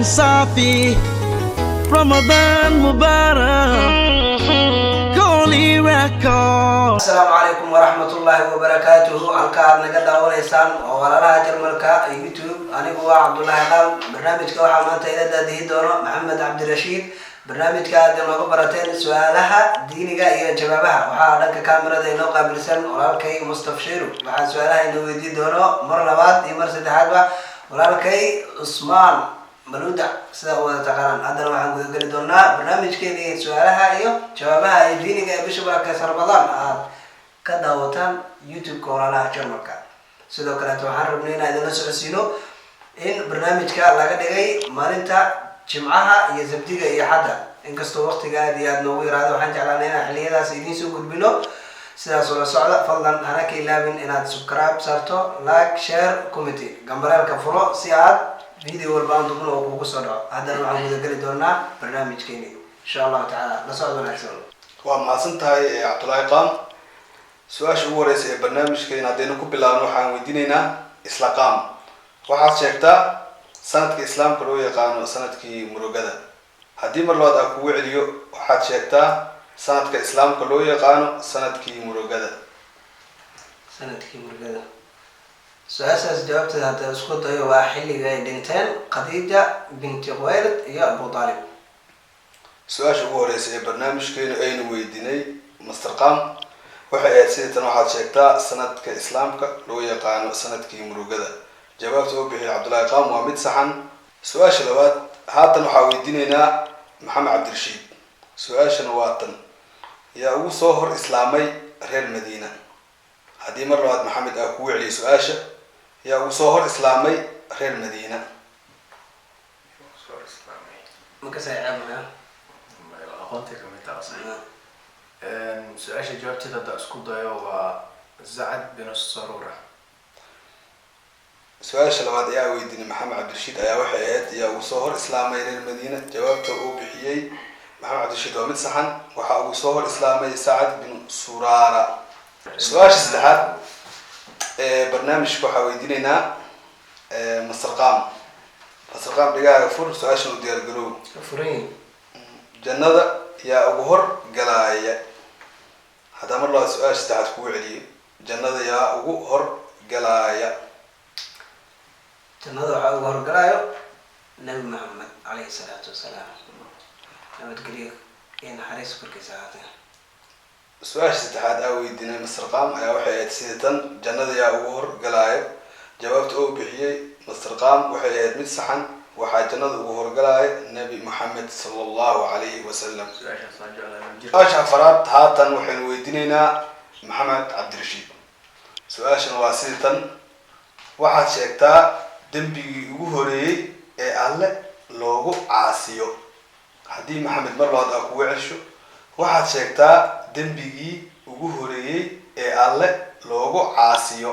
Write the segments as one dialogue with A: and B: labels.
A: Safi. Ramadan Mubarak. Holy Record.
B: Asalaamu calaykum waraxmatullaahi wabarakaatuhu. Halka aad naga daawanaysaan oo walaalaha Jarmalka YouTube, anigu waa Cabdullaahi Qaal. Barnaamijka waxaa maanta ila daadihi doono Maxamed Cabdirashiid. Barnaamijka aad inooga barateen su-aalaha diiniga iyo jawaabaha. Waxaa dhanka kaamirada inoo qaabilsan walaalkay Mustaf Shiru. Waxaa su-aalaha inoo weydiin doono mar labaad iyo mar saddexaadba walaalkay Cusmaan Maluuda, sida u wada taqaanaan. Haddana waxaan gudageli doonaa barnaamijkeedii su-aalaha iyo jawaabaha ee diiniga ee bisha barakeysa Ramadaan aad ka daawataan YouTube-ka walaalaha Jarmalka. Sidoo kaleeto waxaan rabnay inaan idinla socodsiino in barnaamijka laga dhigay maalinta Jimcaha iyo Sabtiga iyo Xadda. Inkastoo waqtiga aad iyo aad noogu yaraado, waxaan jeclaanay inaan xiliyadaas idiin soo gudbino. Sidaas ula socda. Fadlan hana ka ilaabin inaad subscribe saarto, like, share, comment, gambaleelka furo si aad video walba aan dubno oo kugu soo dhaco. Haddana waxaan gudageli doonaa barnaamijkeeni, insha Allahu tacaala. La socod wanaagsan.
C: Waa mahadsan tahay, Cabdullaahi Qaam. Su-aasha ugu horeysa ee barnaamijkeena haddaynu ku bilaabno, waxaan weydiinaynaa isla Qaam: waxaad sheegtaa sanadka Islaamka loo yaqaano sanadkii murugada. Haddii mar labaad aan kugu celiyo, waxaad sheegtaa sanadka Islaamka loo yaqaano sanadkii murugada.
B: Sanadkii murugada, su-aashaas jawaabteeda hadda isku dayo, waa xilliga ay dhinteen Khadiija binti Khuwaylid iyo Abu Aalib.
C: Su-aasha ugu horeysa ee barnaamijkeenu aynu weydiinay Master Qam waxay ahayd sidatan: waxaad sheegtaa sanadka Islaamka loo yaqaano sanadkii murugada. Jawaabta uu bixiyay Cabdullaahi Qam waa mid saxan. Su-aasha labaad haatan waxaa weydiinaynaa Maxamed Cabdirashiid. Su-aashana waa tan: yaa ugu soo hor islaamay reer Madiina? Haddii mar labaad, Maxamed, aa kugu celiyay su-aasha: yaa ugu soo hor islaamay reer Madiina?
D: Soo islaamay?
B: Makasay ceebmaya.
D: Aqoontay kamid taha sax. Su-aasha jawaabteeda hadda isku dayo, waa Zacad bin Sarura.
C: Su-aasha labaad ee aa weydiinay Maxamed Cabdirashiid ayaa waxay ahayd: yaa ugu soo hor islaamay reer Madiina? Jawaabta uu bixiyey Maxamed Cabdirashiid waa mid saxan. Waxaa ugu soo hor islaamay Sacad bin Suraara. Su-aasha saddexaad ee barnaamijka waxaa weydiinaynaa Master Qam. Master Qam, dhigaaga fur, su-aashan u diyaar garoow.
B: Furan yihin.
C: Jannada yaa ugu hor galaaya? Haddaa mar labaad su-aasha saddexaad kugu celiyo, jannada yaa ugu hor galaaya?
B: Jannada waxaa ugu horgalaayo Nabi Maxamed calayhi salaatu wasalaam, nabadgelyo iyo naxariis korkiisa ahaatee.
C: Su-aasha saddexaad aa weydiinay Master Qam ayaa waxay ahayd sidatan: jannada yaa ugu hor galaayo? Jawaabta uu bixiyey Master Qam waxay ahayd mid saxan. Waxaa jannada ugu horgalaaya Nabi Moxamed sala Allahu calayhi wasalam.
D: Su-aashaas waan jeclahay jir.
C: Su-aasha afaraad haatan waxaynu weydiinaynaa Maxamed Cabdirashiid. Su-aashan waa sidatan: waxaad sheegtaa dembigii ugu horeeyey ee Alle loogu caasiyo. Haddii, Maxamed, mar labaad aa kugu celsho, waxaad sheegtaa dembigii ugu horeeyey ee Alle loogu caasiyo.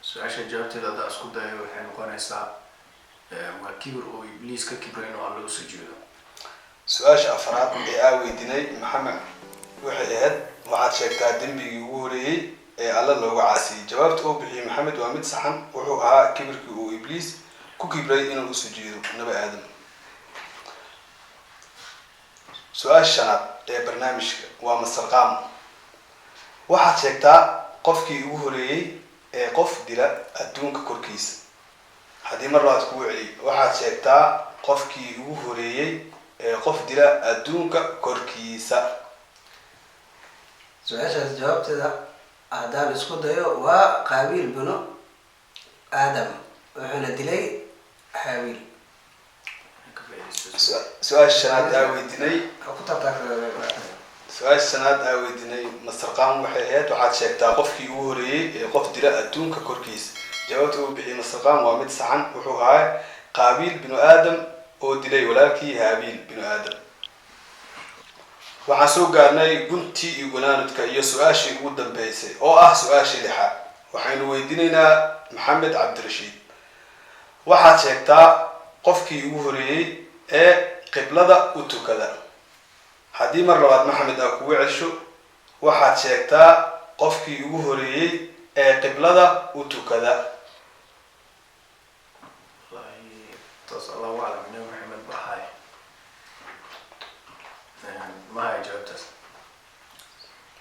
D: Su-aasha jawaabteeda hadda isku dayo, waxay noqonaysaa waa kibir oo Ibliis ka kibray inuu Alle u sujuudo.
C: Su-aasha afraad ee aa weydiinay Maxamed waxay ahayd: waxaad sheegtaa dembigii ugu horeeyey ee Alle looga caasiyey. Jawaabta uu bixiyey Maxamed waa mid saxan. Wuxuu ahaa kibirkii uu Ibliis ku kibray inuu u sujuudo Nabi Aadam. Su-aasha shanaad ee barnaamijka waa Master Qam. Waxaad sheegtaa qofkii ugu horeeyey ee qof dila adduunka korkiisa. Haddii mar labaad kugu celiyo, waxaad sheegtaa qofkii ugu horeeyey ee qof dila adduunka korkiisa.
B: Su-aashaas jawaabteeda haddaan isku dayo, waa Qaabiil binu Aadam, wuxuuna dilay Haabiil.
D: Ka faa'iidaysto.
C: Su-aasha shanaad aa weydiinay
B: Ku tartaagta.
C: Su-aasha shanaad aa weydiinay Master Qam waxay ahayd: waxaad sheegtaa qofkii ugu horeeyey ee qof dila adduunka korkiisa. Jawaabta uu bixiyey Master Qam waa mid saxan. Wuxuu ahaa Qaabiil binu Aadam oo dilay walaalkii Haabiil binu Aadam. Waxaan soo gaarnay guntii iyo gunaanudka iyo su-aashii ugu dambeysay, oo ah su-aashii lixaad. Waxaynu weydiinaynaa Maxamed Cabdirashiid: waxaad sheegtaa qofkii ugu horeeyey ee qiblada u tukada. Haddii mar labaad, Maxamed, aa kugu celsho, waxaad sheegtaa qofkii ugu horeeyey ee qiblada u tukada.
D: Wallaahi. Taas Allahu aclam, Nabi Maxamed ba ahaay. Ma hayo jawaabtaas.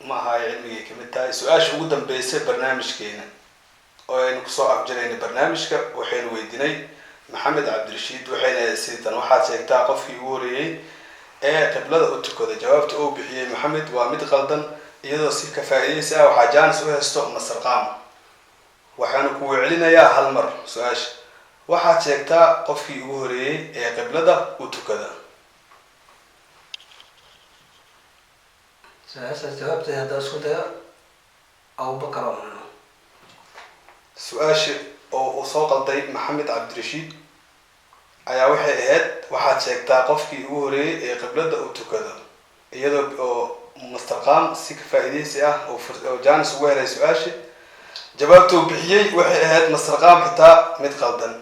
C: Ma ahayo, cilmigay kamid tahay. Su-aasha ugu dambeysay barnaamijkeena oo aynu kusoo afjarayna barnaamijka waxaynu weydiinay Maxamed Cabdirashiid, waxayna sidan: waxaad sheegtaa qofkii ugu horeeyey ee qiblada u tukada. Jawaabta uu bixiyey Maxamed waa mid qaldan. Iyadoo si ka faa'iidaysi ah waxaa jaanis u haysto Master Qaam. Waxaanu ku wecelinayaa hal mar su-aasha: waxaad sheegtaa qofkii ugu horeeyey ee qiblada u tukada.
B: Su-aashaas jawaabteeda haddaa isku dayo, Abubakar oo mano.
C: Su-aasha oo uu soo qalday Maxamed Cabdirashiid ayaa waxay ahayd: waxaad sheegtaa qofkii ugu horeeyey ee qiblada u tukada. Iyadoo oo Master Qaam si ka faa'iidaysi ah oo jaanis ugu helay su-aasha, jawaabta uu bixiyey waxay ahayd, Master Qaam, xitaa mid qaldan.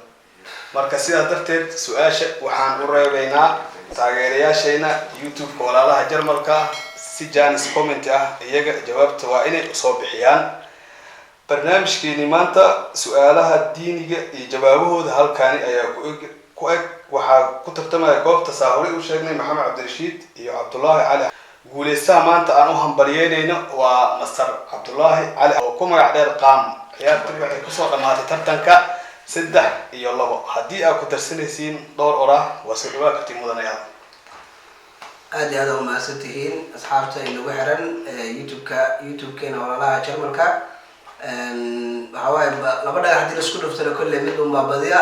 C: Marka sidaa darteed su-aasha waxaan u reebaynaa taageerayaashayna YouTube-ka Walaalaha Jarmalka ah, si jaanis comment ah iyaga jawaabta waa inay usoo bixiyaan. Barnaamijkeeni maanta su-aalaha diiniga iyo jawaabahooda halkaani ayaa ku eg. Waxaa ku tartamaya goobta, saa horey u sheegnay, Maxamed Cabdirashiid iyo Cabdullaahi Cali. Guuleystaha maanta aan u hambalyeynayno waa Master Cabdullaahi Cali oo ku magac dheer Qaam. Ciyaartu waxay kusoo dhamaatay tartanka 3-2. Haddii aad ku darsanaysiin dhowr orah, waa soo dhawaa kartiin, mudanayaal.
B: Aada iyo aada u mahadsan tihiin asxaabta inagu xiran YouTube-ka, YouTube-keena Walaalaha Jarmalka. Waxaa waaye laba dhagax hadii laisku dhuftana kolley mid un baa badiya,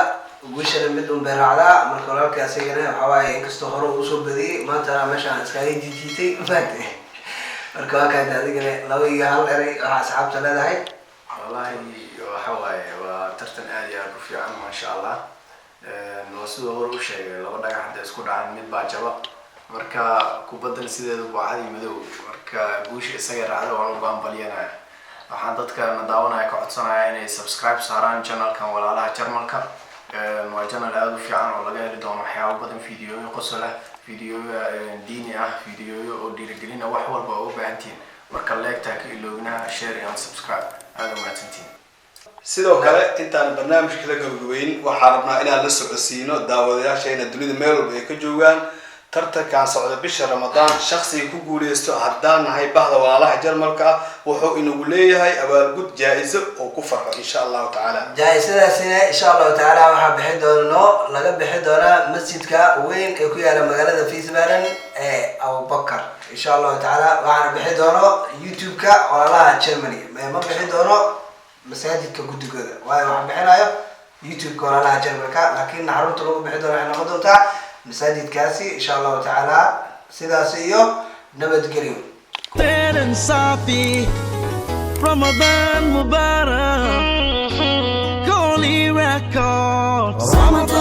B: guushana mid un bay raacdaa. Marka walaalkii asigana waxaa waaye inkastoo hore uu usoo badiyey, maantana meeshaan iskaga jijiitay, mafahamtay? Marka waa kaanta adigana 2 iyo 1 eray waxaa asxaabta leedahay.
D: Wallahi waxa waaye waa tartan aad iyo aad u fiican, maasha Allah. Waa sidoo hore u sheegay, laba dhagax hadday isku dhacaan mid baa jaba. Marka kubaddan sideedu waa cad iyo madow, marka guusha isaga raacda, waan ugu hambalyanaya. Waxaan dadka na daawanaya ka codsanaya inay subscribe saaraan channelkan Walaalaha Jarmalka. Waa channel aada u fiican oo laga heli doono waxyaabo badan, videoyo qosol ah, videoyo diini ah, videoyo oo dhiirigelina, wax walba oo u baahantihiin. Marka like-taa ka iloobinaha, share and subscribe. Aada u mahadsantihiin.
C: Sidoo kale intaan barnaamijka la gabagabeyn, waxaan rabnaa inaan la socodsiino daawadayaasheena dunida meel walba ay ka joogaan tartankan socda bisha Ramadaan. Shaksiga ku guuleysto, haddaan nahay bahda Walaalaha Jarmalka ah, wuxuu inagu leeyahay abaalgud, jaa-iso oo ku farxo, insha Allahu tacaala.
B: Jaa-isadaasina insha Allahu tacaala waxaa bixi doono, laga bixi doonaa masjidka weyn ee ku yaala magaalada Wiesbaden ee Abubakar, insha Allahu tacaala. Waxaana bixi doono YouTube-ka Walaalaha Germany. Ma bixi doono masaajidka guddigooda, waayo waxaa bixinayo YouTube-ka Walaalaha Germanka, laakiin xarunta lagu bixi doono waxay noqon doontaa masaajidkaasi, insha Allahu tacaala. Sidaas iyo nabadgelyo.
A: Safi Ramadan Mubarak, Holy Records. Ramadan.